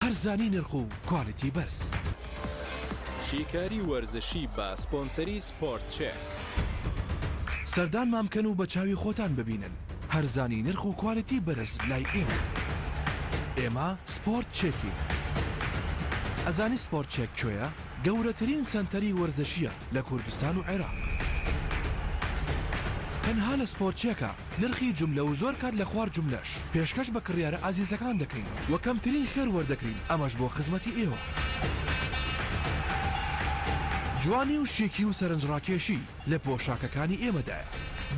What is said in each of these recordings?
هەرزانی نرخ و کوالیتی بەرز. شیکاری وەرزشی بە سپۆنسەری سپۆرت چێک. سەردانمان بکەن و بە چاوی خۆتان ببینن هەرزانی نرخ و کوالیتی بەرز لای ئێمەیە. ئێمە سپۆرت چێکین. ئەزانی سپۆرت چێک کوێیە؟ گەورەترین سەنتەری وەرزشییە لە کوردستان و عێراق. تەنها لە سپۆرت چێکە نرخی جوملە و زۆر کات لە خوار جوملەش پێشکەش بە کڕیارە ئازیزەکان دەکەین و کەمترین خێر وەردەگرین ئەمەش بۆ خزمەتی ئێوە. جوانی و شیکی و سەرنجڕاکێشی لە پۆشاکەکانی ئێمەدایە.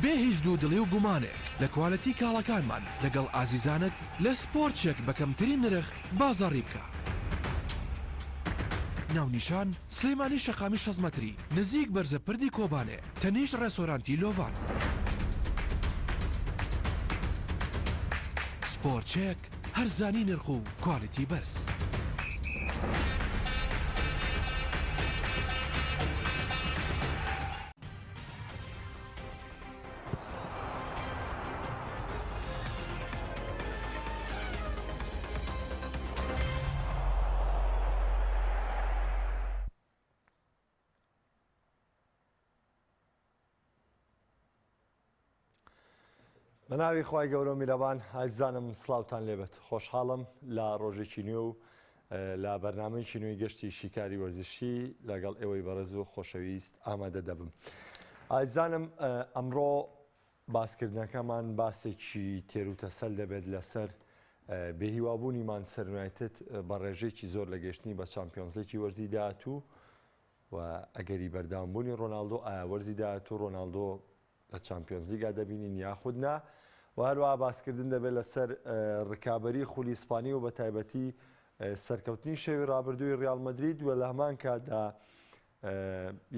بێ هیچ دوودڵی و گومانێک لە کوالێتی کاڵاکانمان لەگەڵ ئازیزانت لە سپۆرت چێک بە کەمترین نرخ بازاڕی بکە. ناونیشان، سلێمانی شەقامی 60 مەتری نزیک بەرزە پردی کۆبانێ تەنیشت ڕێستۆرانتی لۆڤان. سپۆرت چێک، هەرزانی نرخ و کوالیتی بەرز. بە ناوی خوای گەورە و میرەبان ئازیزانم سڵاوتان لێبێت خۆشحاڵم لە ڕۆژێکی نوێ و لە بەرنامەیەکی نوێی گەشتی شیکاری وەرزشی لەگەڵ ئێوەی بەڕێز و خۆشەویست ئامادە دەبم. ئازیزانم ئەمڕۆ باسکردنەکەمان باسێکی تێروتەسەل دەبێت لەسەر بێهیوابوونی مانچستەر یونایتد بە ڕێژەیەکی زۆر لە گەشتنی بە چامپیۆنزلیگی وەرزی داهاتوو و ئەگەری بەردەوامبوونی ڕۆناڵدۆ ئایا وەرزی داهاتوو ڕۆناڵدۆ لە چامپیۆنزلیگا دەبینین یاخود نا و هەروەها باسکردن دەبێت لەسەر رکابەری خولی ئیسپانی و بەتایبەتی سەرکەوتنی شەوی رابردووی ریال مەدرید و لە هەمان کاتدا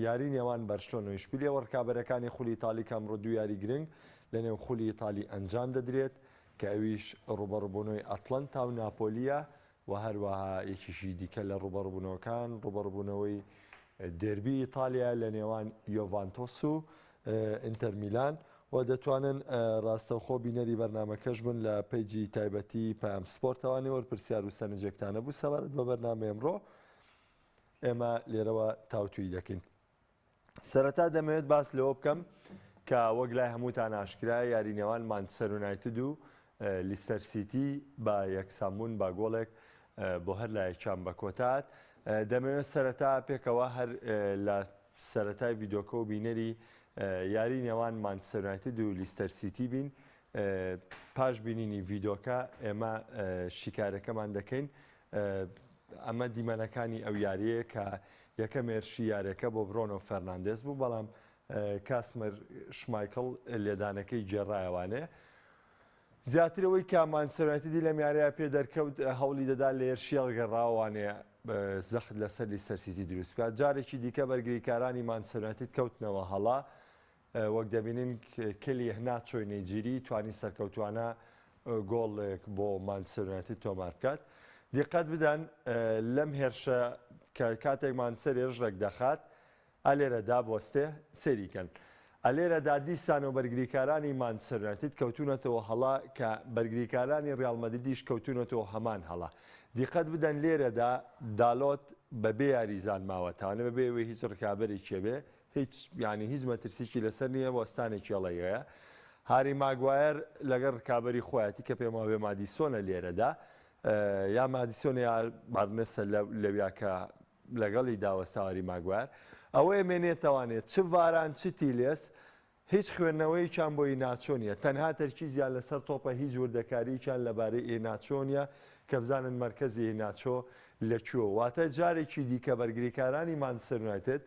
یاری نێوان بەرشلۆنە و ئیشبیلیە و رکابەرەکانی خولی ئیتالی کە ئەمڕۆ دوو یاری گرنگ لە نێو خولی ئیتالی ئەنجام دەدرێت کە ئەویش رووبەڕووبوونەوەی ئەتلەنتا و ناپۆلییە و هەروەها یەکێکی دیکە لە ڕووبەڕووبوونەوەکان ڕووبەڕووبوونەوەی دێربی ئیتالیایە لە نێوان یۆڤانتۆس و ئینتەر میلان و دەتوانن ڕاستەوخۆ بینەری بەرنامەکەش بن لە پەیجی تایبەتی پەیام سپۆرتەوە نێوەر پرسیار و سەرنجێکتانە بوو سەبارەت بە بەرنامەی ئەمڕۆ ئێمە لێرەوە تاوتوی دەکەین. سەرەتا دەمەوێت باس لەوە بکەم کە وەک لای هەمووتان ئاشکرایە یاری نێوان مانچستەر یونایتد و لیستەر سیتی بە یەکسانبوون بە گۆڵێک بۆ هەر لایەکیان بە کۆتات دەمەوێت سەرەتا پێکەوە هەر لە سەرەتای ڤیدۆکە و بینەری یاری نێوان مانچستەر یونایتد و لیستەر سیتی بین پاش بینینی ڤیدۆکە ئێمە شیکارەکەمان دەکەین ئەمە دیمەنەکانی ئەو یاریەیە کە یەکەم هێرشی یاریەکە بۆ برۆنۆ فێرناندێز بوو، بەڵام کاسمەر شمایکڵ لێدانەکەی گێڕایەوانێ. زیاتر ئەوەی کە مانچستەر یونایتدی لەم یاریە پێ دەرکەوت هەوڵی دەدا لە هێرشی هەڵگەڕاوانێ زەخت لەسەر لیستەر سیتی دروست بکات. جارێکی دیکە بەرگریکارانی مانچستەر یونایتد کەوتنەوە هەڵە وەک دەبینین کلی هناچۆی نەیجیری توانی سەرکەوتوانە گۆڵێک بۆ مانچستەر یونایتد تۆمار بکات. دیقەت بدەن لەم هێرشە کە کاتێک مانچستەر هێرش ڕێک دەخات ئەلێرەدا بوەستێ سەیری کەن ئەلێرەدا دیسانەوە بەرگریکارانی مانچستەر یونایتد کەوتونەتەوە هەڵە کە بەرگریکارانی ڕیاڵ مەدریدیش کەوتونەتەوە هەمان هەڵە دیقەت بدەن لێرەدا دالۆت بەبێ یاریزان ماوەتەوانە بەبێ ئەوەی هیچ ڕکابەرێکی هەبێ هیچ یانی هیچ مەترسیکی لەسەر نییە وەستانێکی هەڵەی هەیە هاری ماگوایەر لەگەڵ رکابەری خۆیەتی کە پێم وابێ مادیسۆنە لێرەدا یا مادیسۆن یا بارنسە لەویا کە لەگەڵی داوەستا هاری ماگوایەر ئەوەیە مێنێتەوانێت چ ڤاران چ تیلێس هیچ خوێندنەوەیەکیان بۆ ئیناچۆ نییە تەنها تەرکیزیان لەسەر تۆپە هیچ وردەکارییان لەبارەی ئیناچۆ نییە کە بزانن مەرکەزی ئیناچۆ لە کوێ واتە جارێکی دیکە بەرگریکارانی مانچستەر یونایتد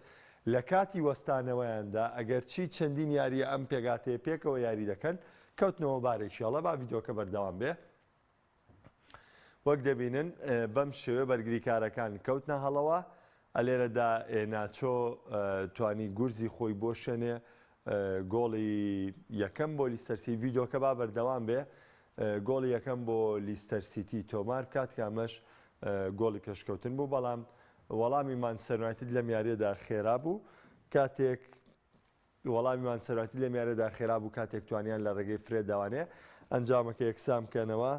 لە کاتی وەستانەوەیاندا ئەگەرچی چەندین یارییە ئەم پێکهاتەیە پێکەوە یاری دەکەن، کەوتنەوە بارێکی هەڵە، با ڤیدیۆکە بەردەوام بێ. وەک دەبینن بەم شێوەیە بەرگریکارەکان کەوتنە هەڵەوە، ئەلێرەدا ئێناچۆ توانی گورزی خۆی بۆشێنێ گۆڵی یەکەم بۆ لیستەر سیتی، ڤیدیۆکە با بەردەوام بێ، گۆڵی یەکەم بۆ لیستەر سیتی تۆمار بکات کە ئەمەش گۆڵی پێشکەوتن بوو، بەڵام وەڵامی مانچستەر یونایتد لەم یارییەدا خێرا بوو کاتێک وەڵامی مانچستەر یونایتد لەم یارییەدا خێرا بوو کاتێک توانیان لە ڕێگەی فرێدەوانێ ئەنجامەکە یەکسان بکەنەوە.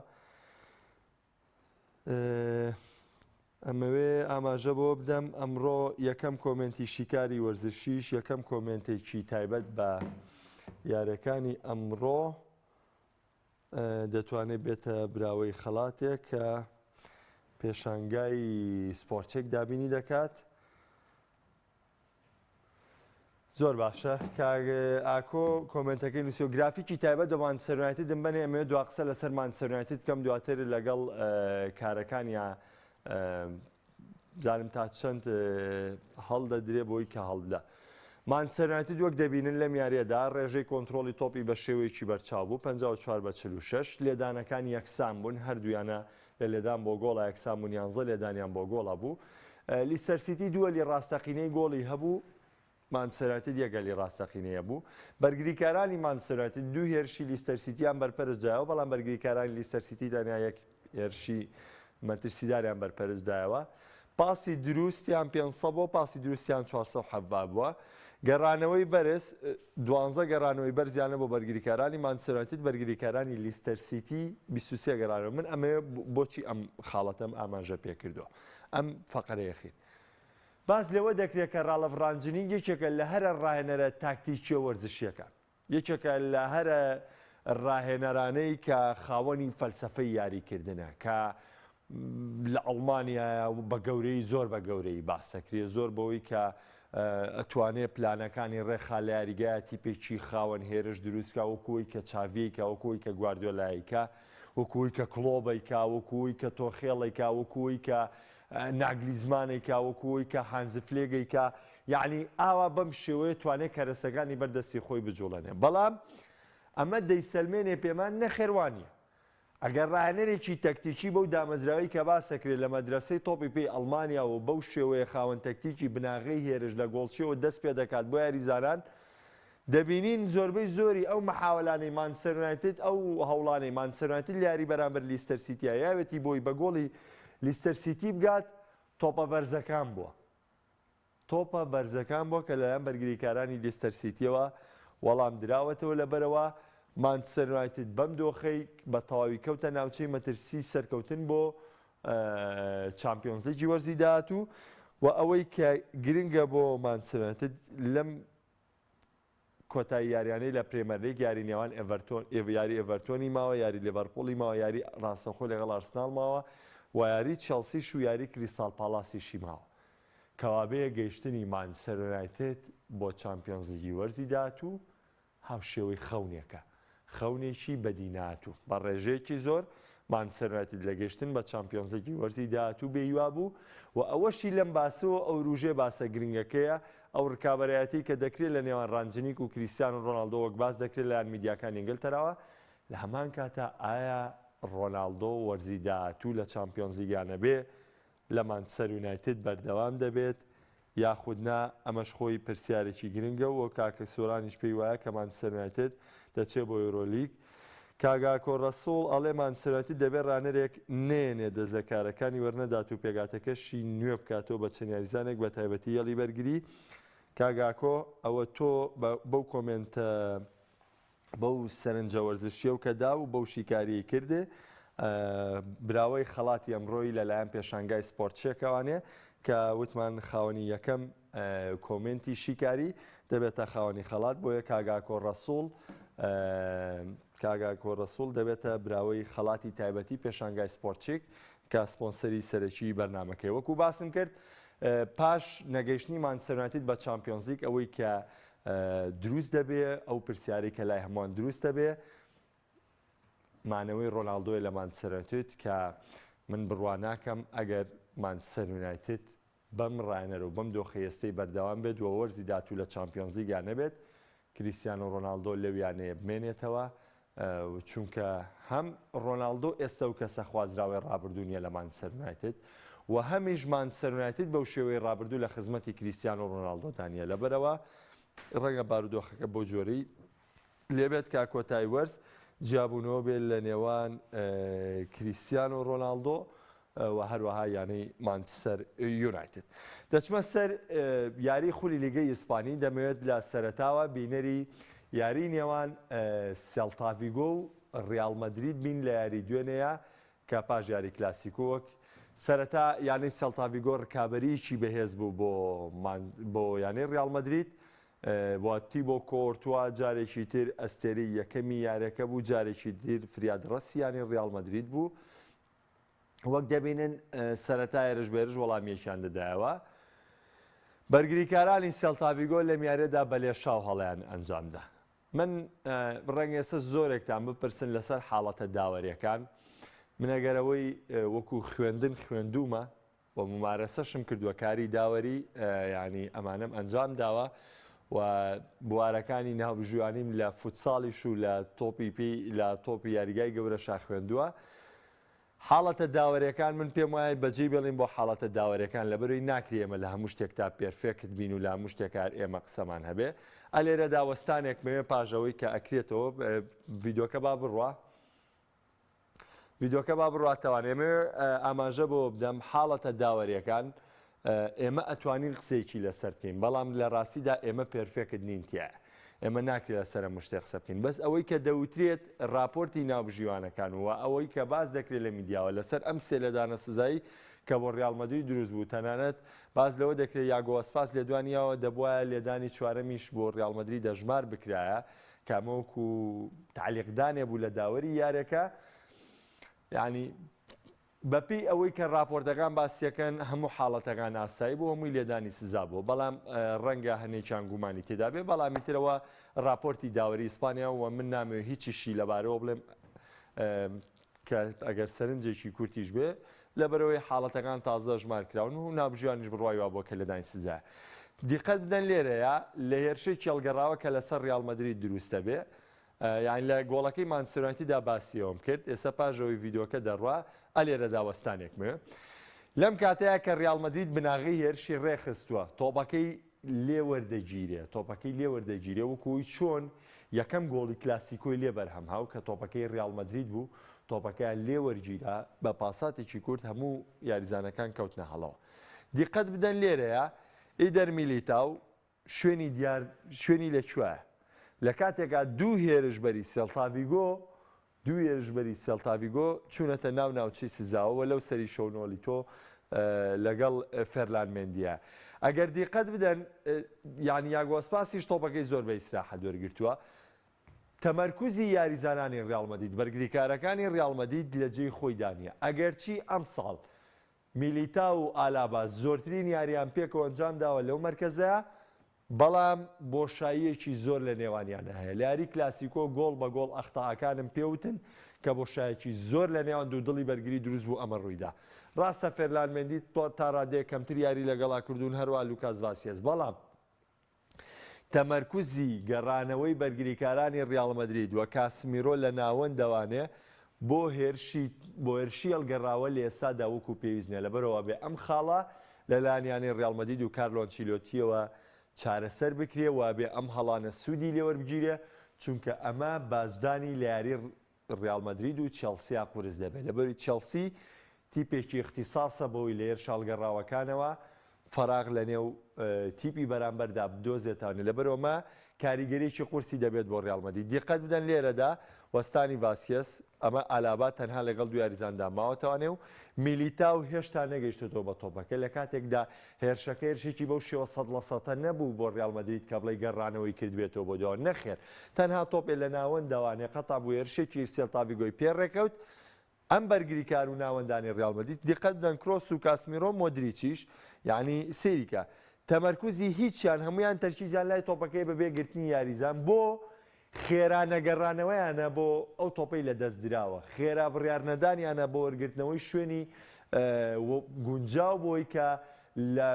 ئەمەوێ ئاماژە بەوە بدەم ئەمڕۆ یەکەم کۆمێنتی شیکاری وەرزشیش یەکەم کۆمێنتێکی تایبەت بە یاریەکانی ئەمڕۆ دەتوانێت بێتە براوەی خەڵاتێک کە پێشانگای سپۆرتچێک دابینی دەکات. زۆر باشە کاک ئاکۆ کۆمێنتەکەی نووسیوە گرافیکی تایبەت بە مانچستەر یونایتدم بەنێ ئەمەوێت دوا قسە لەسەر مانچستەر یونایتد بکەم دواتر لەگەڵ کارەکانیا زانم تا چەند هەڵدەدرێ بۆی کە هەڵبدا. مانچستەر یونایتد وەک دەبینن لەم یاریەدا ڕێژەی کۆنترۆڵی تۆپی بە شێوەیەکی بەرچاو بوو 54 بە 46 لێدانەکان یەکسان بوون هەردوویانە لە لێدان بۆ گۆڵا یەکسان بوون یانزە لێدانیان بۆ گۆڵا بوو. لیستەر سیتی دوو هەلی ڕاستەقینەی گۆڵی هەبوو، مانچستەر یونایتد یەک هەلی ڕاستەقینەی هەبوو. بەرگریکارانی مانچستەر یونایتد دوو هێرشی لیستەر سیتیان بەرپەرچ دایەوە، بەڵام بەرگریکارانی لیستەر سیتی تەنیا یەک هێرشی مەترسیداریان بەرپەرچ دایەوە. پاسی دروستیان 500 بووە، پاسی دروستیان 417 بووە. گەڕانەوەی بەرز، دوانزە گەڕانەوەی بەرزیانە بۆ بەرگریکارانی مانچستەر یونایتد، بەرگریکارانی لیستەر سیتی 23 گەڕانەوە. من ئەمەوێ بۆچی ئەم خاڵەتەم ئاماژە پێکردووە ئەم فەقەرەیە خیر. باس لەوە دەکرێت کە ڕاڵف ڕانجنینگ یەکێکە لە هەرە ڕاهێنەرە تاکتیکیە وەرزشیەکان. یەکێکە لە هەرە ڕاهێنەرانەی کە خاوەنی فەلسەفەی یاریکردنە کە لە ئەڵمانیایە و بە گەورەی زۆر بە گەورەی باسەکرێ زۆر بەوەی کە ئەتوانێ پلانەکانی ڕێکخا لە یاریگایە تیپێکی خاوەن هێرش دروستکا وەکوی کە چاڤیەیکا وەکوی کە گواردیۆلایکا وەکوی کە کڵۆبەیکا وەکوی کە تۆخێڵێکا وەکوی کە ناگلیزمانێکا وەکوی کە هانزفلێگەیکا یەعنی ئاوا بەم شێوەیە توانێ کەرەسەکانی بەر دەستی خۆی بجوڵێنێ بەڵام ئەمە دەیسەلمێنێ پێمان نەخێر وانیە ئەگەر ڕاهێنەرێکی تەکتیکی بەو دامەزراوەی کە باسەکرێ لە مەدرەسەی تۆپی پێی ئەڵمانیا و بەو شێوەیە خاوەن تەکتیکی بناغەی هێرش لە گۆڵچیەوە دەست پێ دەکات بۆ یاریزانان دەبینین زۆربەی زۆری ئەو محاوەلانەی مانچستەر یونایتد ئەو هەوڵانەی مانچستەر یونایتد لە یاری بەرامبەر لیستەر سیتیا یاوێتی بۆی بە گۆڵی لیستەر سیتی بگات تۆپە بەرزەکان بووە. تۆپە بەرزەکان بووە کە لەلایەن بەرگریکارانی لیستەر سیتیەوە وەڵام دراوەتەوە لەبەرئەوە مانچستەر یونایتد بەم دۆخەی بە تەواوی کەوتە ناوچەی مەترسی سەرکەوتن بۆ چامپیۆنزلیگی وەرزی داهاتوو و ئەوەی کە گرنگە بۆ مانچستەر یونایتد لەم کۆتایی یاریانەی لە پرێمەرلیگ یاری نێوان ئێڤەرتۆن یاری ئێڤەرتۆنی ماوە، یاری لیڤەرپوڵی ماوە، یاری ڕاستەوخۆ لەگەڵ ئارسناڵ ماوە و یاری چێڵسیش و یاری کریستاڵ پاڵاسیشی ماوە. کەوابێ گەیشتنی مانچستەر یونایتد بۆ چامپیۆنزلیگی وەرزی داهاتوو هاوشێوەی خەونێکە، خەونێکی بەدینەهاتوو. بە ڕێژەیەکی زۆر مانچستەر یونایتد لە گەیشتن بە چامپیۆنزلیگی وەرزی داهاتوو بێهیوا بوو و ئەوەشی لەم باسەوە ئەوروژێ باسە گرنگەکەیە ئەو رکابەرایەتیەی کە دەکرێت لە نێوان رانجنیک و کریستیانۆ رۆناڵدۆ وەک باس دەکرێت لەلایەن میدیاکانی ئینگلتەراوە لە هەمان کاتا ئایا رۆناڵدۆ وەرزی داهاتوو لە چامپیۆنزلیگا نەبێ لە مانچستەر یونایتد بەردەوام دەبێت یاخود نا ئەمەش خۆی پرسیارێکی گرنگە و کاکە سۆرانیش پێی وایە کە مانچستەر یونایتد دەچێ بۆ یۆرۆلیگ. کاک ئاکۆ ڕەسوڵ ئەڵێ مانچستەر یونایتد دەبێ ڕانەرێک نەیەنێ دەست لە کارەکانی وەرنەدات و پێکهاتەکەشی نوێ بکاتەوە بە چەند یاریزانێک بە تایبەتی هێڵی بەرگری. کاک ئاکۆ ئەوە تۆ بەو کۆمێنتە بەو سەرنجە وەرزشیەو کە دا و بەو شیکاریەی کردێ براوەی خەڵاتی ئەمڕۆی لەلایەن پێشانگای سپۆرت چێکەوانێ کە وتمان خاوەنی یەکەم کۆمێنتی شیکاری دەبێتە خاوەنی خەڵات بۆیە کاک ئاکۆ ڕەسوڵ کاک ئاکۆ ڕەسوڵ دەبێتە براوەی خەڵاتی تایبەتی پێشانگای سپۆرت چیک کە سپۆنسەری سەرەکی بەرنامەکەی وەکو باسم کرد پاش نەگەیشتنی مانچستەر یونایتد بە چامپیۆنزلیگ ئەوەی کە دروست دەبێ ئەو پرسیارەی کە لای هەمووان دروست دەبێ مانەوەی ڕۆناڵدۆیە لە مانچستەر یونایتد کە من بڕوا ناکەم ئەگەر مانچستەر یونایتد بەم ڕاهێنەرە و بەم دۆخەی ئێستەی بەردەوام بێت و وەرزی داهاتوو لە چامپیۆنزلیگا نەبێت کریستیانۆ ڕۆناڵدۆ لەو یانەیە بمێنێتەوە چونکە هەم ڕۆناڵدۆ ئێستا و کەسە خوازراوەی ڕابردوو نییە لە مانچستەر یونایتد و هەمیش مانچستەر یونایتد بەو شێوەی ڕابردوو لە خزمەتی کریستیانۆ ڕۆناڵدۆدا نییە لەبەرئەوە ڕەنگە بارودۆخەکە بەو جۆرەی لێبێت کە کۆتای وەرز جیابوونەوە بێت لە نێوان کریستیانۆ ڕۆناڵدۆ و هەروەها یانەی مانچستەر یونایتد. دەچمە سەر یاری خولی لیگەی ئیسپانی، دەمەوێت لە سەرەتاوە بینەری یاری نێوان سێڵتاڤیگۆ و ڕیاڵ مەدرید بین لە یاری دوێنێیە کە پاش یاری کلاسیکۆ وەک. سەرەتا یانەی سێلتاڤیگۆ رکابەریی بەهێز بوو بۆ بۆ یانەی ریال مەدرید و تیبۆ کۆرتوا جارێکی تر ئەستێرەی یەکەمی یاریەکە بوو، جارێکی تر فریادڕەسی یانەی ریال مەدرید بوو. وەک دەبینن سەرەتا هێرش بە هێرش وەڵامی یەکیان دەدایەوە. بەرگریکارانی سێلتاڤیگۆ لەم یاریەدا بە لێشاو هەڵەیان ئەنجامدا. من ڕەنگە ئێستا زۆرێکتان بپرسن لەسەر حاڵەتە داوەریەکان، من ئەگەر ئەوەی وەکو خوێندن خوێندوومە و مومارەسەشم کردووە کاری داوەری یانی ئەمانەم ئەنجام داوە و بوارەکانی ناوبژیوانیم لە فوتساڵیش و لە تۆپی پێی لە تۆپی یاریگای گەورەشا خوێندووە حاڵەتە داوەریەکان من پێم وایە بەجێی بێڵین بۆ حاڵەتە داوەریەکان لەبەرەوەی ناکرێ ئێمە لە هەموو شتێکتا perfect بین و لە هەموو شتێکا هەر ئێمە قسەمان هەبێ ئە لێرەدا وەستانێکمەوێ پاش ئەوەی کە ئەکرێتەوە ڤیدۆکە با بڕوا ڤیدۆکە با بڕواتەوان ئێمە ئاماژە بۆ بدەم حاڵەتە داوەریەکان ئێمە ئەتوانین قسەیەکی لەسەر بکەین بەڵام لە ڕاستیدا ئێمە perfect نین تیایا ئێمە ناکرێت لەسەر هەموو شتێک قسە بکەین بەس ئەوەی کە دەوترێت ڕاپۆرتی ناوبژیوانەکان و ئەوەی کە باس دەکرێت لە میدیاوە لەسەر ئەم سێ لێدانە سزایی کە بۆ ڕیاڵ مەدرید دروست بوو تەنانەت باس لەوە دەکرێت یاگۆ ئەسپاس لێدوانی یاوە دەبوایە لێدانی چوارەمیش بۆ ڕیاڵ مەدرید دەژمار بکرایە کە ئەمە وەکو تەعلیقدانێ بوو لە داوەری یارەکە یعنی بەپێی ئەوەی کە ڕاپۆرتەکان باسیەکەن هەموو حاڵەتەکان ئاسایی بوو هەمووی لێدانی سزا بووە بەڵام ڕەنگە هەنێکیان گومانی تێدا بێ بەڵام ئیترەوە ڕاپۆرتی داوەری ئیسپانیا و من نامەوێ هیچیشی لەبارەوە بڵێم کە ئەگەر سەرنجێکی کورتیش بێ لەبەرەوەی حاڵەتەکان تازە ژمار کراون و نابژیوانیش بڕوای وابووە کە لێدانی سزایە دیقەت بدەن لێرەیە لە هێرشێکی هەڵگەڕاوە کە لەسەر ڕیاڵ مەدرید دروستە بێ یانی لە گۆڵەکەی مانچستەر یونایتددا باسی ئەوەم کرد ئێستا پاش ئەوەی ڤیدۆکە دەڕوا ئەلێرەدا وەستانێکمەوێ لەم کاتەیە کە ڕیاڵ مەدرید بناغەی هێرشی ڕێکخستووە تۆپەکەی لێ وەردەگیرێ تۆپەکەی لێ وەردەگیرێ وەکو ئەوەی چۆن یەکەم گۆڵی کلاسیکۆی لێ بەرهەم هاو کە تۆپەکەی ڕیاڵ مەدرید بوو تۆپەکەیان لێ وەرگیرا بە پاساتێکی کورت هەموو یاریزانەکان کەوتنە هەڵەوە دیقەت بدەن لێرەیە ئیدەر میلیتاو شوێنی دیار شوێنی لە کوێیە؟ لە کاتێکا دوو هێرشبەری سێلتاڤیگۆ دوو هێرشبەری سێلتاڤیگۆ چوونەتە ناو ناوچەی سزاوە و لەو سەریشەوە نۆلیتۆ لەگەڵ فێرلان مێندییە. ئەگەر دیقەت بدەن یانی یاگۆ ئەسپاسیش تۆپەکەی زۆر بە ئیسراحەت وەرگرتووە. تەمەرکوزی یاریزانانی ریاڵ مەدرید، بەرگریکارەکانی ریاڵ مەدرید لە جێی خۆیدا نییە. ئەگەرچی ئەمساڵ میلیتاو و ئالابا زۆرترین یارییان پێکەوە ئەنجامداوە لەو مەرکەزە، بەڵام بۆشاییەکی زۆر لە نێوانیانە هەیە. لە یاری کلاسیکۆ گۆڵ بە گۆڵ ئەختائەکانم پێوتن کە بۆشایەکی زۆر لە نێوان دوو دڵی بەرگری دروست بوو ئەمە روویدا. راستە فێرلان مێندی تا رادەیەک کەمتر یاری لەگەڵا کردوون هەروا لوکاس ڤاسکێز بەڵام تەمەرکوزی گەڕانەوەی بەرگریکارانی ریاڵ مەدرید و کاسمیرۆ لە ناوەندەوانێ بۆ هێرشی بۆ هێرشی هەڵگەڕاوە لە ئێستادا وەکو پێویست نیە لەبەرئەوە بێ ئەم خاڵە لەلایەن یانەی ریاڵ مەدرید و کارلۆ ئەنچیلۆتیەوە چارەسەر بکرێ و بێ ئەم هەڵانە سوودی لێوەربگیرێ چونکە ئەمە باجدانی لە یاری ڕیاڵ مەدرید و چێڵسیا قورس دەبێت لەبەری چێڵسی تیپێکی ئیختیساسە بەوەی لە هێرشە هەڵگەڕاوەکانەوە فەراغ لە نێو تیپی بەرامبەردا بدۆزێتەوە لەبەرئەوە کاریگەریی قورسی دەبێت بۆ ڕیاڵ مەدرید دیقەت بدەن لێرەدا وەستانی ڤاسکێس ئەمە ئالابا تەنها لەگەڵ دوو یاریزاندا ماوەتەوانێ و میلیتاو هێشتا نەگەیشتۆتەوە بە تۆپەکە لە کاتێکدا هێرشەکە هێرشێکی بەو شێوە سەد لە سەتە نەبوو بۆ ڕیاڵ مەدرید کە بڵێی گەڕانەوەی کردبێتەوە بۆ دواوە نەخێر تەنها تۆپێ لە ناوەندەوانێ قەتع بوو هێرشێکی سێلتاڤیگۆی پێ ڕێکەوت ئەم بەرگریکار و ناوەندانی ڕیاڵ مەدرید دیقەت بدەن کرۆس و کاسمیرۆ مۆدریچیش یعنی سەیریکە تەمەرکوزی هیچیان هەمویان تەرکیزیان لای تۆپەکەی بەبێ گرتنی یاریزان بۆ خێرا نەگەڕانەوەیانە بۆ ئەو تۆپەی لەدەست دراوە، خێرا بڕیارنەدانیانە بۆ وەرگرتنەوەی شوێنی گونجاو بۆی کە لە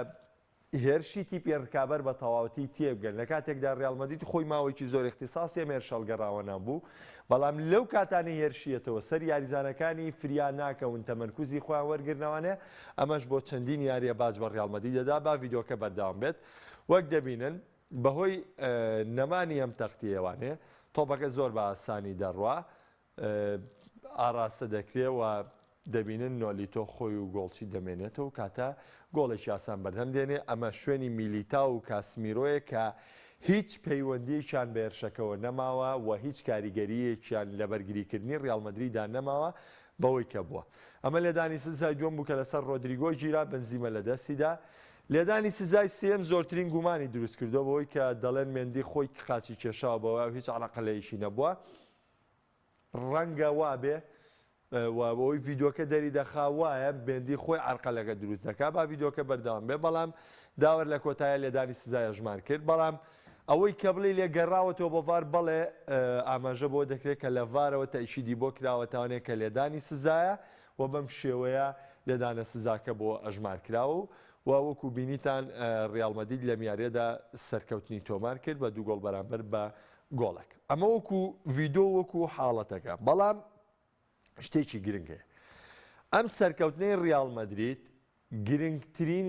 هێرشی تیپی رکابەر بە تەواوەتی تێبگەن، لە کاتێکدا ریال مەدرید خۆی ماوەیەکی زۆر ئیختیساسی ئەم هێرشە هەڵگەڕاوانە بوو، بەڵام لەو کاتانەی هێرشیەتەوە سەر یاریزانەکانی فریا ناکەون تەمەرکوزی خۆیان وەرگرنەوانێ، ئەمەش بۆ چەندین یارییە باج بە ریال مەدرید دەدا، با ڤیدیۆکە بەردەوام بێت وەک دەبینن. بەهۆی نەمانی ئەم تەختییەوانێ تۆپەکە زۆر بە ئاسانی دەڕوا ئاڕاستە دەکرێ و دەبینن نۆلیتۆ خۆی و گۆڵچی دەمێنێتەوە و کاتە گۆڵێکی ئاسان بەرهەم دێنێ، ئەمە شوێنی میلیتاو و کاسمیرۆیە کە هیچ پەیوەندییەکیان بە هێرشەکەوە نەماوە و هیچ کاریگەرییەکیان لە بەرگریکردنی ریاڵ مەدریدا نەماوە. بەوەی کە بووە. ئەمە لێدانی سزای دووەم بوو کە لەسەر رۆدریگۆ گیرا، بنزیمە لەدەستیدا. لێدانی سزای سێیەم زۆرترین گومانی دروستکردووە بەوەی کە دەڵێن مێندی خۆی قاچی کێشاوە بەوە و هیچ عەرقەلەیەکی نەبووە. ڕەنگە وابێ و ئەوەی ڤیدۆکە دەری دەخا وایە مێندی خۆی عەرقەلەکە دروست دەکا با ڤیدۆکە بەردەوام بێ بەڵام داوەر لە کۆتایە لێدانی سزای ئەژمار کرد بەڵام ئەوەی کە بڵێ لێ گەڕاوەتەوە بۆ ڤار بەڵێ ئاماژە بۆ دەکرێت کە لە ڤارەوە تەئکیدی بۆ کراوە تاوانێ کە لێدانی سزایە و بەم شێوەیە لێدانە سزاکە بۆ ئەژمار کراوە و و وەکو بینیتان ڕیاڵ مەدید لەم یاریەدا سەرکەوتنی تۆمار کرد بە دوو گۆڵ بەرامبەر بە گۆڵێک ئەمە وەکو ڤیدۆ وەکو حاڵەتەکە بەڵام شتێکی گرنگ هەیە ئەم سەرکەوتنەی ڕیاڵ مەدرید گرنگترین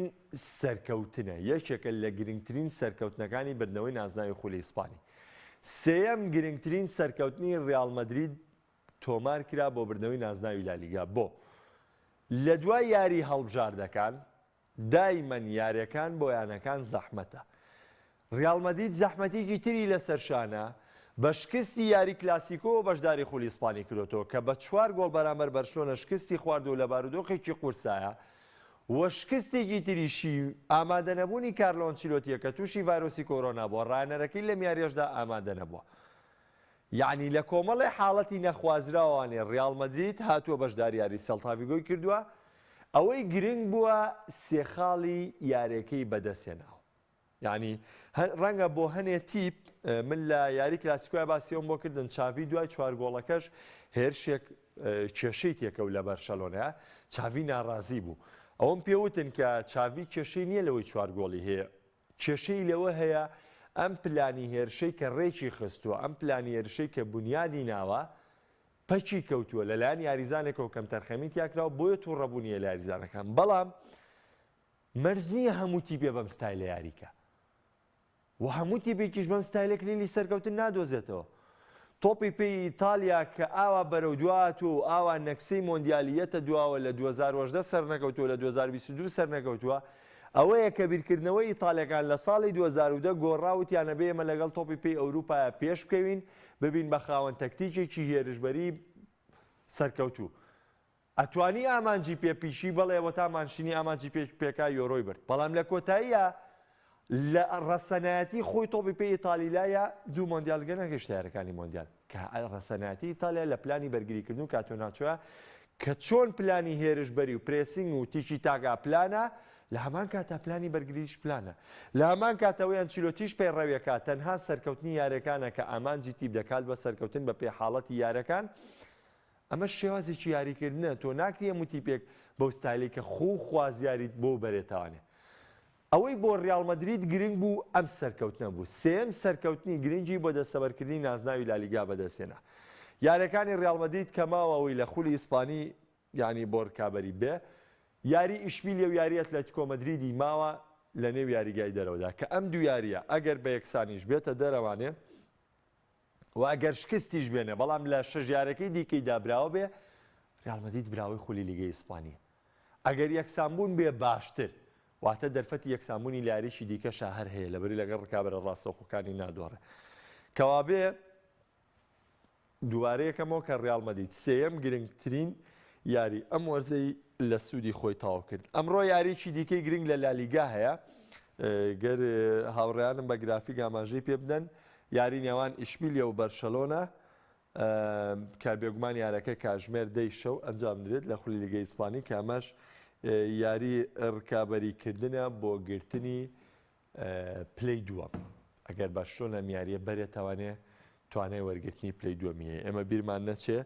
سەرکەوتنە یەکێکە لە گرنگترین سەرکەوتنەکانی بردنەوەی نازناوی خولی ئیسپانی سێیەم گرنگترین سەرکەوتنی ڕیاڵ مەدرید تۆمار کرا بۆ بردنەوەی نازناوی لالیگا بۆ لە دوای یاری هەڵبژاردەکان دایمەن یاریەکان بۆ یانەکان زەحمەتە. ریال مەدرید زەحمەتیکی تری لەسەر شانە، بە شکستی یاری کلاسیکۆوە بەشداری خولی ئیسپانی کرۆتەوە کە بە چوار گۆڵ بەرامبەر بەرشلۆنە شکستی خوارد و لە بارودۆخێکی قورسایە و شکستێکی تریشی ئامادەنەبوونی کارلۆ ئەنچیلۆتیە کە تووشی ڤایرۆسی کۆرۆنا بووە راهێنەرەکەی لەم یاریەشدا ئامادەنەبووە. یەعنی لە کۆمەڵێ حاڵەتی نەخوازراوانێ ڕیاڵ مەدرید هاتووە بەشداری یاری سێڵتاڤیگۆی کردووە، ئەوەی گرنگ بووە سێ خاڵی یارێکەی بەدەستهێناوە. یەعنی ڕەنگە بۆ هەنێ تیپ من لە یاری کلاسیکۆیا باسی ئەوم بۆ کردن چاڤی دوای چوار گۆڵەکەش هێرشێک کێشەی تێکەوت لە بەرشەلۆنە چاڤی ناڕازی بوو ئەوەم پێوتن کە چاڤی کێشەی نییە لەوەی چوار گۆڵی هەیە کێشەی لەوە هەیە ئەم پلانی هێرشەی کە ڕێکی خستووە، ئەم پلانی هێرشەی کە بونیادی ناوە، پەکی کەوتووە، لەلایەن یاریزانێکەوە کەمتەرخەمی تیاکراوە، بۆیە توڕەبوونی هەیە لە یاریزانەکان. بەڵام مەرج نییە هەموو تیپێ بەم ستایلە یاریکا و هەموو تیپێکیش بەم ستایلە کلیلی سەرکەوتن نادۆزێتەوە. تۆپی پێی ئیتالیا کە ئاوا بەرەو دوا هاتووە و ئاوا نەکسەی مۆندیالی یەتە دواوە لە 2018 سەرنەکەوتووە لە 2022 سەرنەکەوتووە ئەوەیە کە بیرکردنەوەی ئیتالیەکان لە ساڵی 2010 گۆڕا وتیان ئەبێ ئێمە لەگەڵ تۆپی پێی ئەوروپایا پێش بکەوین ببین بە خاوەن تەکتیکێکی هێرشبەری سەرکەوتوو ئەتوانی ئامانجی پێ پیشی بەڵێ وەتا مانشینی ئامانجی پێ پێکا یۆرۆی برد بەڵام لە کۆتاییا لە ڕەسەنایەتی خۆی تۆپی پێی ئیتالیلایە دوو مۆندیال گە نەگەشتە یارەکانی مۆندیال کە ڕەسەنایەتی ئیتالیا لە پلانی بەرگریکردن و کاتۆناچۆیە کە چۆن پلانی هێرشبەری و pressing و تیکی تاکا پلانە لە هەمان کاتا پلانی بەرگریش پلانە لە هەمان کاتەوەی ئەنچیلۆتیش پەیڕەویەکە تەنها سەرکەوتنی یارەکانە کە ئامانجی تیپ دەکات بە سەرکەوتن بە پێی حاڵەتی یارەکان ئەمەش شێوازێکی یاریکردنە، تۆ ناکری هەموو تیپێک بەو ستایلەی کە خۆو خوازیاریت بۆ بەرێتەوانێ. ئەوەی بۆ ریاڵ مەدرید گرنگ بوو ئەم سەرکەوتنە بوو، سێیەم سەرکەوتنی گرنگی بۆ دەستەبەرکردنی نازناوی لالیگا بەدەستهێنا. یاریەکانی ریاڵ مەدرید کە ماوە ئەوەی لە خولی ئیسپانی یانی بۆ رکابەری بێ یاری ئیشبیلیە و یاری ئەتلەتیکۆ مەدریدی ماوە لە نێو یاریگای دەرەوەدا کە ئەم دوو یاریە ئەگەر بە یەکسانیش بێتە دەرەوانێ و ئەگەر شکستیش بێنێ بەڵام لە شەش یارەکەی دیکەیدا براوە بێ ریال مەدرید براوەی خولی لیگەی ئیسپانیە ئەگەر یەکسانبوون بێ باشتر واتە دەرفەتی یەکسانبوونی لە یاریی دیکەشا هەر هەیە لەبەری لەگەڵ ڕکابەرە ڕاستەوخۆکانی نادۆڕێ کەوابێ دووبارە یەکەمەوە کە ریال مەدرید سێیەم گرنگترین یاری ئەم وەرزەی لە سوودی خۆی تەواو کرد. ئەمڕۆ یاریی دیکەی گرنگ لە لالیگا هەیە، گەر هاوڕێیانم بە گرافیک ئاماژەی پێ بدەن، یاری نێوان ئیشبیلیە و بەرشەلۆنە کە بێگومان یارەکە کاژمێر دەی شەو ئەنجام درێت لە خولی لیگەی ئیسپانی کە ئەمەش یاری ڕکابەریکردنە بۆ گرتنی پلەی دووەم ئەگەر بەرشلۆنە ئەم یارییە بەرێ تاوانێ توانای وەرگرتنی پلەی دووەمی هەیە ئێمە بیرمان نەچێ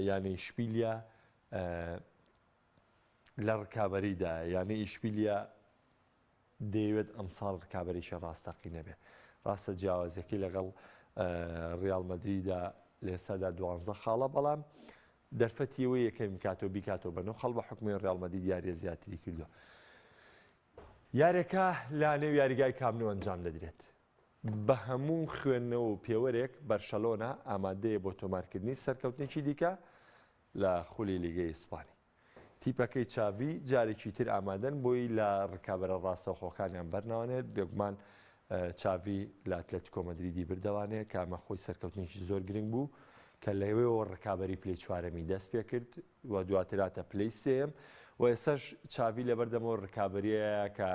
یانەی ئیشبیلیا لە ڕکابەریدا یانەی ئیشبیلیا دەیەوێت ئەمساڵ ڕکابەرێکی ڕاستەقینە بێ ڕاستە جیاوازیەکەی لەگەڵ ڕیاڵ مەدریدا لە ئێستادا دوانزە خاڵە بەڵام دەرفەتی ئەوەی یەکەم کاتەوە بیکاتەوە بە نۆ خاڵ بە حکومی ڕیاڵ مەدرید یاریە زیاتری کردووە یاریەکە لە نێو یاریگای کامپ نو ئەنجام دەدرێت. بە هەموو خوێندنەوە و پێوەرێک بەرشەلۆنە ئامادەیە بۆ تۆمارکردنی سەرکەوتنێکی دیکە لە خولی لیگەی ئیسپانی. تیپەکەی چاڤی جارێکی تر ئامادەن بۆی لە رکابەرە راستەوخۆکانیان بەرنەوانێت، بێگومان چاڤی لە ئەتلەتیکۆ مەدریدی بردەوانێ کە ئەمە خۆی سەرکەوتنێکی زۆر گرنگ بوو. کە لەوێوە ڕکابەری پلەی چوارەمی دەست پێکرد و دواتر هاتە پلەی سێیەم و ئێستاش چاڤی لەبەردەمەوە ڕکابەریەیە کە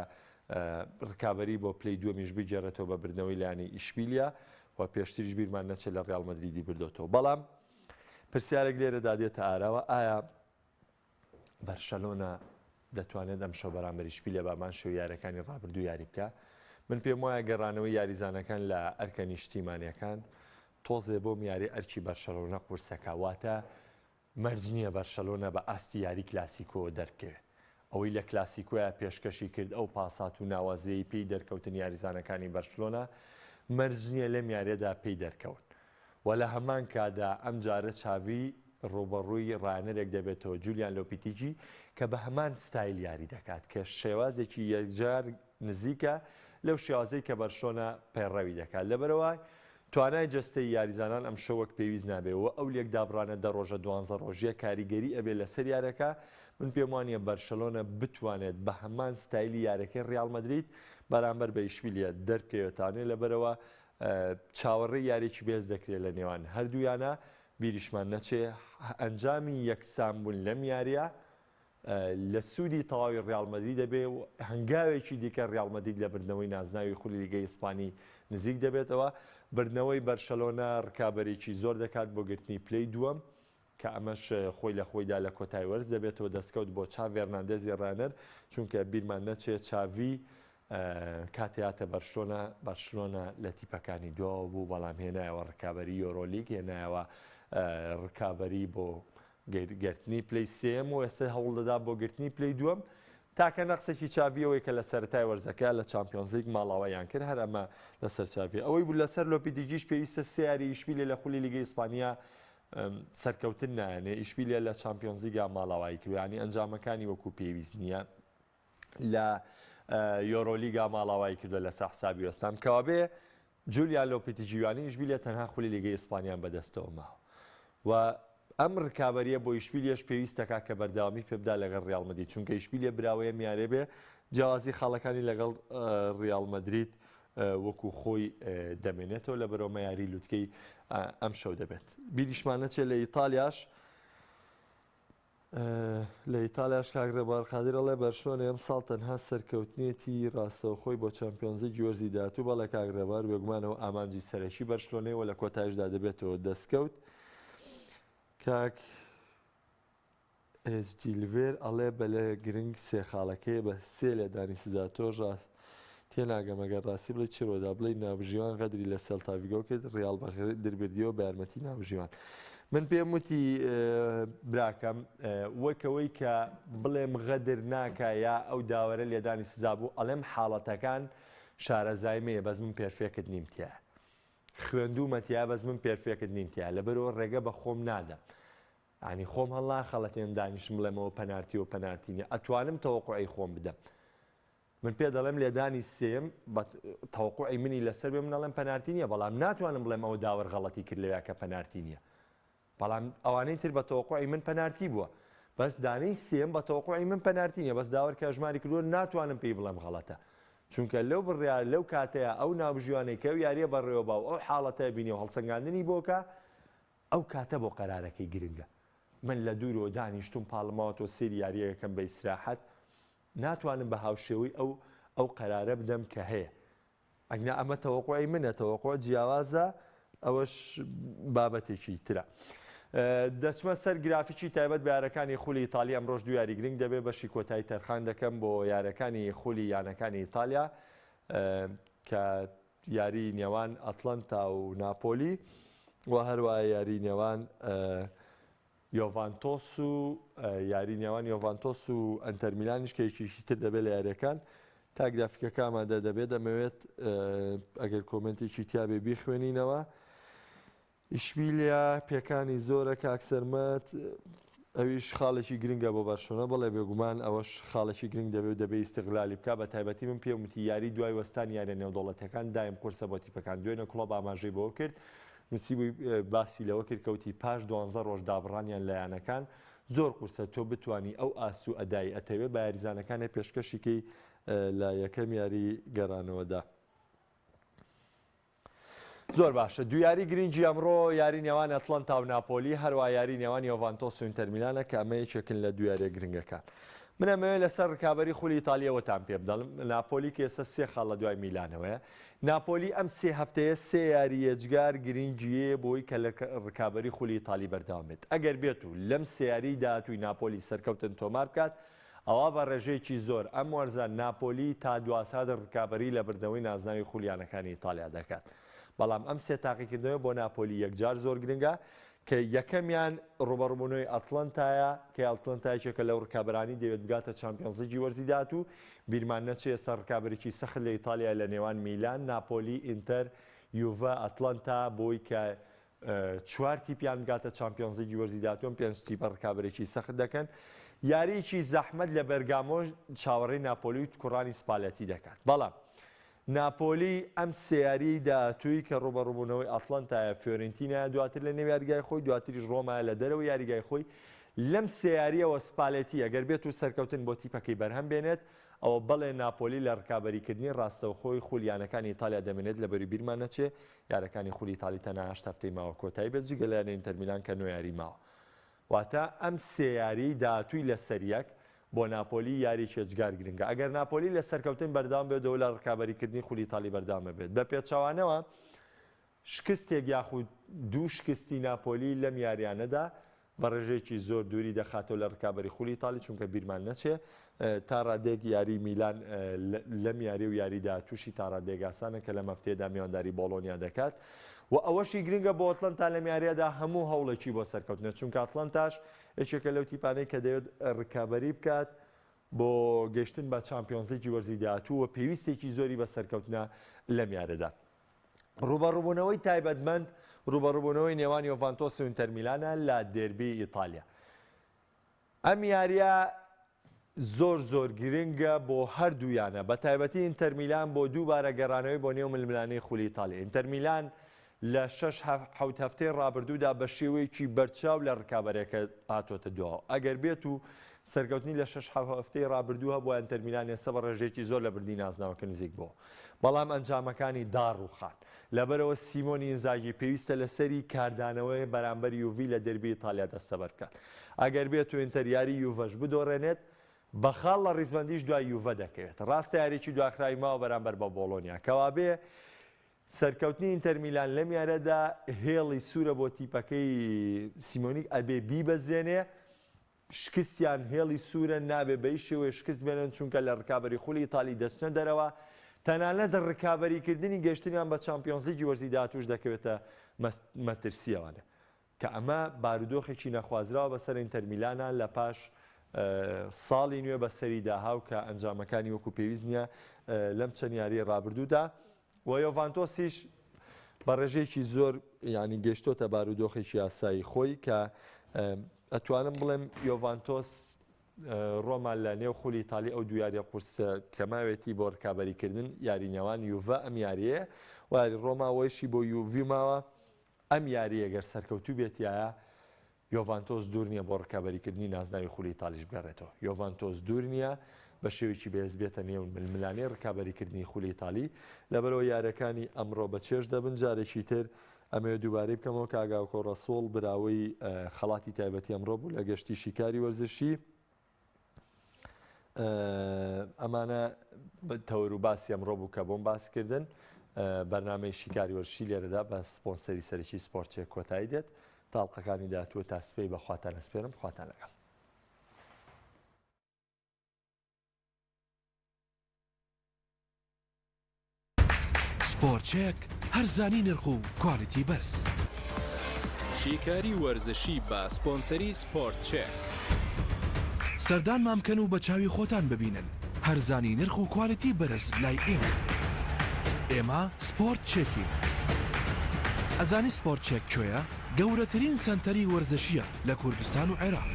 ڕکابەری بۆ پلەی دووەمیش بگێڕێتەوە بە بردنەوەی لایەنەی ئیشبیلیا و پێشتریش بیرمان نەچێت لە ڕیاڵ مەدریدی بردۆتەوە. بەڵام پرسیارێک لێرەدا دێتە ئاراوە ئایا بەرشەلۆنە دەتوانێت ئەمشەو بەرامبەر ئیشبیلیا بە هەمان شێوەی یاریەکانی ڕابردوو یاری بکا؟ من پێم وایە گەڕانەوەی یاریزانەکان لە ئەرکە نیشتیمانیەکان تۆزێ بۆم یاری ئەرکی بەرشەلۆنە قورسەکە واتە مەرج نییە بەرشەلۆنە بە ئاستی یاری کلاسیکۆوە دەربکەوێ. ئەوەی لە کلاسیکۆیا پێشکەشی کرد، ئەو پاسات و ناوازەیەی پێی دەرکەوتن یاریزانەکانی بەرشلۆنە، مەرج نییە لەم یارییەدا پێی دەرکەون. و لە هەمان کاتدا ئەمجارە چاڤی ڕووبەڕووی ڕاهێنەرێک دەبێتەوە، جولیان لۆپیتیگی، کە بە هەمان ستایل یاری دەکات، کە شێوازێکی یەکجار نزیکە لەو شێوازەی کە بەرشلۆنە پەیڕەوی دەکات. لەبەرئەوە توانای جەستەیی یاریزانان ئەمشەو وەک پێویست نابێ و ئەو لێکدابڕانە دە ڕۆژە دوانزە ڕۆژیە کاریگەری ئەبێ لەسەر یارەکە، من پێم وانیە بەرشەلۆنە بتوانێت بە هەمان ستایلی یارەکەی ڕیاڵ مەدرید بەرامبەر بە ئیشبیلیە دەربکەوێتانێ لەبەرئەوە چاوەڕێی یاریەکی بەهێز دەکرێت لە نێوان هەردوو یانە، بیریشمان نەچێ ئەنجامی یەکسان بوون لەم یاریە لە سوودی تەواوی ریال مەدرید دەبێت و هەنگاوێکی دیکە ریال مەدرید لە بردنەوەی نازناوی خولی لیگەی ئیسپانی نزیک دەبێتەوە. بردنەوەی بەرشەلۆنە رکابەرێکی زۆر دەکات بۆ گرتنی پلەی دووەم، کە ئەمەش خۆی لە خۆیدا لە کۆتای وەرز دەبێتەوە دەستکەوت بۆ چاڤی هێرناندێزی راهێنەر، چونکە بیرمان نەچێت چاڤی کاتێ هاتە بەرشلۆنە، بەرشلۆنە لە تیپەکانی دواوە بوو، بەڵام هێنایەوە رکابەری یۆرۆلیگ، هێنایەوە رکابەری بۆ گرتنی پلەی سێیەم و ئێستا هەوڵدەدا بۆ گرتنی پلەی دووەم. تاکە نەقسێکی چاڤی ئەوەی کە لە سەرەتای وەرزەکە لە چامپیۆنزلیگ ماڵاواییان کرد، هەر ئەمە لەسەر چاڤی ئەوەی بوو. لەسەر لۆپیتیگیش پێویستە سێ یاری ئیشبیلیە لە خولی لیگەی ئیسپانیا سەرکەوتن نایەنێ، ئیشبیلیە لە چامپیۆنزلیگا ماڵاوایی کرد، یانی ئەنجامەکانی وەکو پێویست نییە. لە یۆرۆلیگا ماڵاوایی کردووە لەسەر حسابی وێستهام، کەوابێ جولیان لۆپیتیگی یانەی ئیشبیلیە تەنها خولی لیگەی ئیسپانیان بەدەستەوە ماوە و ئەم رکابەریە بۆ ئیشبیلیەش پێویست دەکات کە بەردەوامی پێبدا لەگەڵ ریال مەدرید، چونکە ئیشبیلیە براوەی ئەم یاریە بێ جیاوازی خاڵەکانی لەگەڵ ریال مەدرید وەکو خۆی دەمێنێتەوە، لەبەرئەوە یاری لوتکەی ئەمشەو دەبێت. بیریشمان نەچێت لە ئیتالیاش لە ئیتالیاش کاک ڕێبوار قادر ئەڵێ بەرشلۆنە ئەمساڵ تەنها سەرکەوتنێتی ڕاستەوخۆی بۆ چامپیۆنزلیگی وەرزی داهاتوو، بەڵێ کاک ڕێبوار بێگومان ئەوە ئامانجی سەرەکی بەرشلۆنەیە و لە کۆتایشدا دەبێتەوە دەستکەوت. کاک ئێچ دیلڤێر ئەڵێ بەلێ گرنگ سێ خاڵەکەیە بە سێ لێدانی سزا تۆش ڕاست تێناگەم ئەگەر ڕاستی بڵێی چی ڕوودا بڵێی ناوبژیوان غەدری لە سێلتاڤیگۆ کرد ڕیاڵ بە غەدر بردیەوە بە یارمەتی ناوبژیوان من پێم وتی براکەم وەک ئەوەی کە بڵێم غەدر ناکا یا ئەو داوەرە لێدانی سزا بوو ئەڵێم حاڵەتەکان شارەزایمەیە بەس من perfect نیم تیا خوێندوومە تیا بەس من perfect نیم تیا لەبەرەوە ڕێگە بە خۆم نادەم یانی خۆم هەڵناخەڵەتێنم دانیشم بڵێم ئەوە پەنارتی و پەنارتی نیە ئەتوانم تەوەقوعی خۆم بدەم من پێ دەڵێم لێدانی سێیەم بە تەوەقوعی منی لەسەر بێ من ئەڵێم پەنارتی نییە بەڵام ناتوانم بڵێم ئەوە داوەر غەڵەتی کرد لەویا کە پەنارتی نییە بەڵام ئەوانەی تر بە تەوەقوعی من پەنارتی بووە بەس دانەی سێیەم بە تەوەقوعی من پەنارتی نییە بەس داوەر کە ئەژماری کردووە ناتوانم پێی بڵێم غەڵەتە چونکە لەو بڕیار لەو کاتەیە ئەو ناوبژیوانەی کە ئەو یارییە بەڕێوە با و ئەو حاڵەتە بینی و هەڵسەنگاندنی بۆکە ئەو کاتە بۆ قەرارەکەی گرنگە من لە دوورەوە دانیشتوم پاڵماوەتەوە سەیری یارییەکەم بە ئیسراحەت ناتوانم بە هاوشێوەی ئەو ئەو قەرارە بدەم کە هەیە ئەگنا ئەمە تەوەقوعی منە تەوەقوع جیاوازە ئەوەش بابەتێکی ترە. دەچمە سەر گرافیکی تایبەت بە یارەکانی خولی ئیتالیا ئەمڕۆش دوو یاری گرنگ دەبێت بەشی کۆتایی تەرخان دەکەم بۆ یارەکانی خولی یانەکانی ئیتالیا کە یاری نێوان ئەتلەنتا و ناپۆلی و هەروە یاری نێوان یۆڤانتۆس و یاری نێوان یۆڤانتۆس و ئەنتەر میلانیش کە یەکێکی تر دەبێت لە یاریەکان تا گرافیکەکە ئامادە دەبێت دەمەوێت ئەگەر comment ێکی تیاابێ بیخوێنینەوە ئیشبیلیا پێکانی زۆرە کاک سەرمەت ئەویش خاڵێکی گرنگە بۆ بەرشۆنە بەڵێ بێگومان ئەوەش خاڵێکی گرنگ دەبێت و دەبێ ئیستغلالی بکا بە تایبەتی من پێم وتی یاری دوای وەستانی یاریە نێودەوڵەتیەکان دایم قورسە بۆ تیپەکان دوێنێ کڵۆپ ئاماژەی بەوە کرد نووسیبووی باسی لەوە کرد کە وتی پاش دوانزە ڕۆژ دابڕانیان لە یانەکان زۆر قورسە تۆ بتوانی ئەو ئاست و ئەدای ئەتەوێ بە یاریزانەکانێ پێشکەشی کەی لە یەکەم یاری گەڕانەوەدا. زۆر باشە دوو یاری گرنگی ئەمڕۆ یاری نێوان ئەتڵەنتا و ناپۆلی هەروە یاری نێوان یۆڤانتۆس و ئینتەرمیلانە کە ئەمە یەکێکن لە دوو یاریە گرنگەکان. من ئەمەوێت لەسەر رکابەری خولی ئیتالیەوەتان پێ بدەڵم ناپۆلی کە ئێستا سێ خاڵ لە دوای میلانەوەیە ناپۆلی ئەم سێ هەفتەیە سێ یاری یەجگار گرنگیەیە بۆی کە لە رکابەری خولی ئیتالی بەردەوام بێت ئەگەر بێت و لەم سێ یاریی داهاتووی ناپۆلی سەرکەوتن تۆمار بکات ئەوا بە رێژەیەکی زۆر ئەم وەرزە ناپۆلی تا دواسات رکابەری لە بردنەوەی نازناوی خولی یانەکانی ئیتالیا دەکات بەڵام ئەم سێ تاقیکردنەوە بۆ ناپۆلی یەکجار زۆر گرنگە کە یەکەمیان ڕووبەڕووبوونەوەی ئەتڵەنتایە، کە ئەتڵەنتا یەکێکە لەو ڕکابەرانەی دەیەوێت بگاتە چامپیۆنزلیگی وەرزی داهاتوو، بیرمان نەچێت ئێستا ڕکابەرێکی سەخت لە ئیتاڵیا لە نێوان میلان، ناپۆلی، ئینتەر، یوڤە، ئەتڵەنتا بۆی کە چوار تیپیان بگاتە چامپیۆنزلیگی وەرزی داهاتوو، ئەم پێنج تیپە ڕکابەرێکی سەخت دەکەن. یارییەکی زەحمەت لە بەرگامۆ چاوەڕێی ناپۆلی و کوڕانی سپالێتی دەکات، بەڵام ناپۆلی ئەم سێ یارییەی داهاتووی کە ڕووبەڕووبوونەوەی ئەتڵەنتایە، فیۆرێنتینایە دواتر لە نێو یاریگای خۆی، دواتریش ڕۆمایە لە دەرەوەی یاریگای خۆی، لەم سێ یارییەوە سپالێتی ئەگەر بێت و سەرکەوتن بۆ تیپەکەی بەرهەم بێنێت، ئەوە بەڵێ ناپۆلی لە ڕکابەریکردنی ڕاستەوخۆی خول یانەکانی ئیتالیا دەمێنێت، لەبەری بیرمان نەچێ یارەکانی خولی ئیتالی تەنها هەشت هەفتەی ماوە کۆتایی بێت جگە لە یانەی ئینتەرمیلان کە نۆ یاری ماوە. واتە ئەم سێ یاریی داهاتووی لەسەریەک بۆ ناپۆلی یارییەکی ئێجگار گرنگە. ئەگەر ناپۆلی لە سەرکەوتن بەردەوام بێت و لە رکابەریکردنی خولی ئیتاڵی بەردەوام بێت، بە پێچەوانەوە شکستێک یاخود دوو شکستی ناپۆلی لەم یارییانەدا بە رێژەیەکی زۆر دووری دەخاتەوە لە رکابەری خولی ئیتاڵی، چونکە بیرمان نەچێ تا رادەیەک یاریی میلان لەم یاری و یاری داهاتووشی تا رادەیەک ئاسانە کە لەم هەفتەیەدا میوانداری بۆڵۆنیا دەکات و ئەوەشی گرنگە بۆ ئەتڵەنتا لەم یارییەدا هەموو هەوڵێکی بۆ سەرکەوتنە چونکە ئەتڵەنتاش یەکێکە لەو تیپانەی کە دەیەوێت رکابەری بکات بۆ گەشتن بە چامپیۆنزلیگی وەرزی داهاتوو و پێویستێکی زۆری بە سەرکەوتنە لەم یاریەدا. ڕووبەڕووبوونەوەی تایبەتمەند ڕووبەڕووبوونەوەی نێوان یۆڤانتۆس و ئینتەرمیلانە لە دێربی ئیتالیا. ئەم یارییە زۆر زۆر گرنگە بۆ هەردوو یانە، بەتایبەتی ئینتەرمیلان بۆ دووبارە گەڕانەوەی بۆ نێو ململانێی خولی ئیتاڵی. ئینتەرمیلان لە شەش حەوت هەفتەی ڕابردوودا بە شێوەیەکی بەرچاو لە ڕکابەرەکە هاتۆتە دواوە. ئەگەر بێت و سەرکەوتنی لە شەش حەوت هەفتەی ڕابردوو هەبووە ئینتەرمیلان ئێستا بە ڕێژەیەکی زۆر لە بردنی نازناوەکە نزیک بووە، بەڵام ئەنجامەکانی داڕووخان. لەبەرئەوە سیمۆنی ئینزاگی پێویستە لەسەری کاردانەوەی بەرامبەر یوڤی لە دێربی ئیتالیا دەستەبەر بکات. ئەگەر بێتو ئینتەر یاری یوڤەش بدۆڕێنێت، بە خاڵ لە ڕیزبەندیش دوای یوڤە دەکەوێت. ڕاستە یاریی دواخراوی ماوە بەرامبەر بە بۆڵۆنیا. کەوابێ سەرکەوتنی ئینتەر میلان لەم یاریەدا هێڵی سوورە بۆ تیپەکەی سیمۆنی ئەبێ بیبەزێنێ. شکستیان هێڵی سوورە، نابێ بە هیچ شێوەیەک شکست بێنن، چونکە لە رکابەری خولی ئیتالی دەچنە دەرەوە، تەنانەت رکابەریکردنی گەشتنیان بە چامپیۆنزلیگی وەرزی داهاتووش دەکەوێتە مەترسییەوە، کە ئەمە بارودۆخێکی نەخوازراوە بەسەر ئینتەرمیلانا لە پاش ساڵی نوێ بەسەری داهاو کە ئەنجامەکانی وەکو پێویست نییە لەم چەند یاریی رابردوودا. و یۆڤانتۆسیش بە ڕێژەیەکی زۆر یانی گەیشتۆتە بارودۆخێکی ئاسایی خۆی کە ئەتوانم بڵێم یۆڤانتۆس ڕۆما لە نێو خولی ئیتالی ئەو دوو یاریە قورسە کە ماوێتی بۆ ڕکابەریکردن یاری نێوان یوڤە ئەم یاریەیە و یاری ڕۆما وەیشی بۆ یوڤی ماوە ئەم یاریە گەر سەرکەوتوو بێتایە یۆڤانتۆس دوور نییە بۆ ڕکابەریکردنی نازناوی خولی ئیتالیش بگەڕێتەوە. یۆڤانتۆس دوور نییە بە شێوەیەکی بەهێز بێتە نێو ململانێی ڕکابەریکردنی خولی ئیتالی، لەبەرئەوە یارییەکانی ئەمڕۆ بە چێژ دەبن. جارێکی تر ئەمەوێت دووبارەی بکەمەوە کە ئاگاکۆ ڕەسوڵ براوەی خەڵاتی تایبەتی ئەمڕۆ بوو لە گەشتی شیکاری وەرزشی. ئەمانە تەوەر و باسی ئەمڕۆ بوو کە بۆم باس کردن. بەرنامەی شیکاری وەرزشی لێرەدا بە سپۆنسەری سەرەکی سپۆرتچێک کۆتایی دێت. تا ئەڵقەکانی داهاتوو تا سبەی بە خواتان ئەسپێرم خواتان لەگەڵ. سپۆرتچێک، هەرزانی نرخ و کوالیتی بەرز. شیکاری وەرزشی بە سپۆنسەری سپۆرت چێک. سەردانمان بکەن و بە چاوی خۆتان ببینن هەرزانی نرخ و کوالیتی بەرز لای ئێمەیە. ئێمە سپۆرت چێکین. ئەزانی سپۆرت چێک کوێیە؟ گەورەترین سەنتەری وەرزشییە لە کوردستان و عێراق.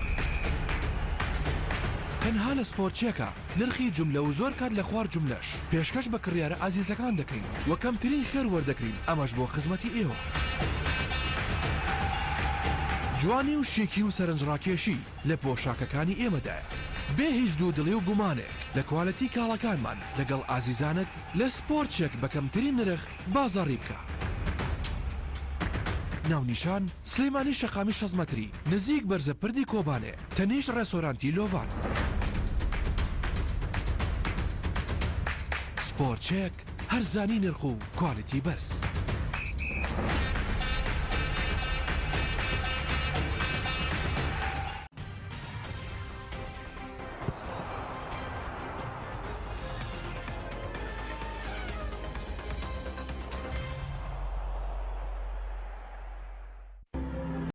تەنها لە سپۆرت چێکە نرخی جوملە و زۆر کات لە خوار جوملەش پێشکەش بە کڕیارە ئازیزەکان دەکەین و کەمترین خێر وەردەگرین ئەمەش بۆ خزمەتی ئێوە. جوانی و شیکی و سەرنجڕاکێشی لە پۆشاکەکانی ئێمەدایە. بێ هیچ دوودڵی و گومانێک لە کوالێتی کاڵاکانمان لەگەڵ ئازیزانت لە سپۆرت چێک بە کەمترین نرخ بازاڕی بکە. ناونیشان، سلێمانی شەقامی 60 مەتری، نزیک بەرزە پردی کۆبانێ، تەنیشت ڕێستۆرانتی لۆڤان. سپۆرت چێک، هەرزانی نرخ و کوالیتی بەرز.